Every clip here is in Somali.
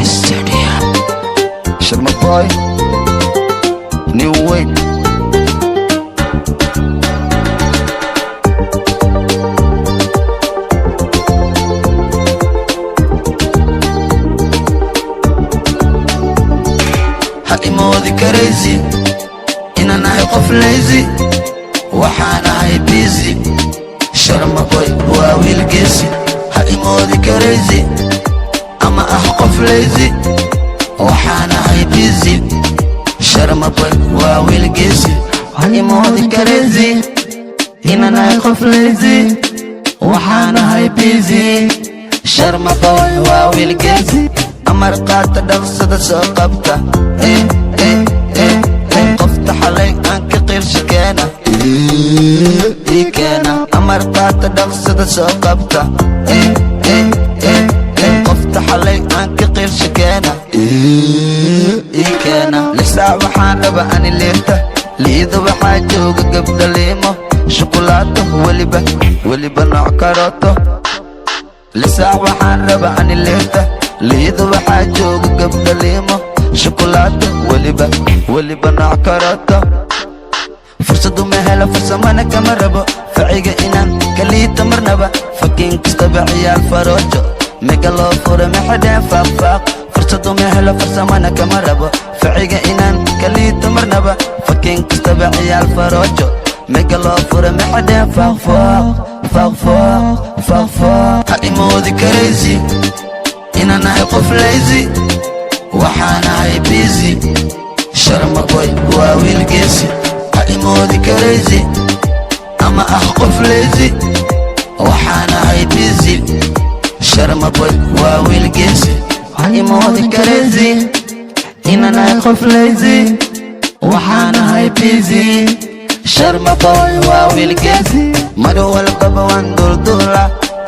Studio. Sharma Boy, New Wayne. Ha imoodi karaysi inaan ahay qof lazy, waxaan ahay busy. Sharma Boy waa wiil geesi. Ha imoodi karaysi ama ah qof lazy, waxaan ahay busy. Sharma Boy waa wiil geesi. Ha imoodi karaysi inaan ahay qof lazy, waxaan ahay busy. Sharma Boy waa wiil geesi. Amar qaata, dhaqsada soo qabta. Eh, eh, eh, eh. Qofta xalay aan ka qiilsha keena, ii keena. Amar qaata, dhaqsada soo qabta. Eh, eh, eh, eh. Qofta xalay aan ka qiilsha keena, ii keena. 6 saac waxaan raba ani liirta liida, waxaa jooga gabdha liimo shukulaato, weliba weliba nooc karooto. 6 saac waxaan raba ani liirta liida, waxaa jooga gabdha liimo shukulaato, weliba weliba nooc karooto. Fursadu ma helo, farsamana kama rabo, faciga inaan kaliita marnaba. Fakiin kastaba ciyaal faroojo mega loo fura maxadheen faaqfaaq. Fursadu ma helo, farsamana kama rabo, faciga inaan kaliita marnaba. Fakiin kastaba ciyaal faroojo mega loo fura maxadheen faaqfaaq, faaqfaaq, faaqfaaq. Ha imoodi karaysi inaan ahay qof lazy, waxaan ahay busy. Sharma Boy waa wiil geesi. Ha imoodi karaysi ama ah qof lazy, waxaan ahay busy. Sharma Boy waa wiil geesi. Ha imoodi karaysi inaan ahay qof lazy, waxaan ahay busy. Sharma Boy waa wiil geesi. Mar walbaba waan duulduula,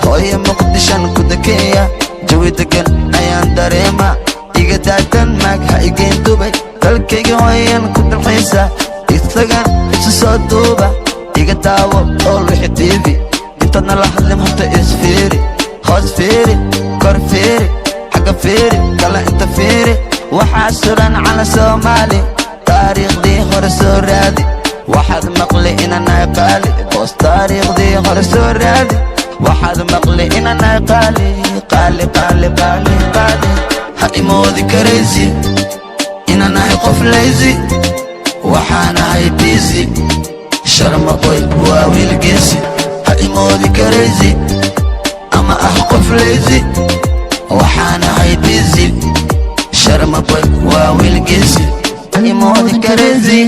hooyo Muqdishan ku dekeeya, jawi degan ayaan dareema. Iga daatan maag, ha igeen Dubay, dalkayga hooyan ku dalxiisa. Isagan isu soo duuba, iga daawo oo wixi TV. Intaadna la hadlin horta isfiiri, hoos fiiri, kor fiiri, xagga fiiri, kala inta fiiri. Waxaa suran cala Soomaali, taariikhdii hore soo raadi. Waxaad maqli inanahay qaali boos, taariikhdii hore soo raadi. Waxaad maqli inanahay qaali, qaali, qaali, qaali, qaali. Ha imoodi karaysi inaan ahay qof lazy, waxaan ahay busy. Sharma Boy waa wiil geesi. Ha imoodi karaysi ama ah qof lazy, waxaan ahay busy. Sharma Boy waa wiil geesi. Ha imoodi karaysi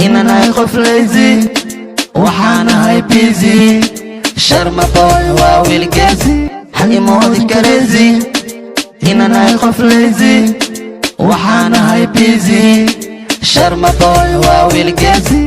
inaan ahay qof lazy, waxaan ahay busy. Sharma Boy waa wiil geesi. Ha imoodi karaysi inaan ahay qof lazy, waxaan ahay busy. Sharma Boy waa wiil geesi.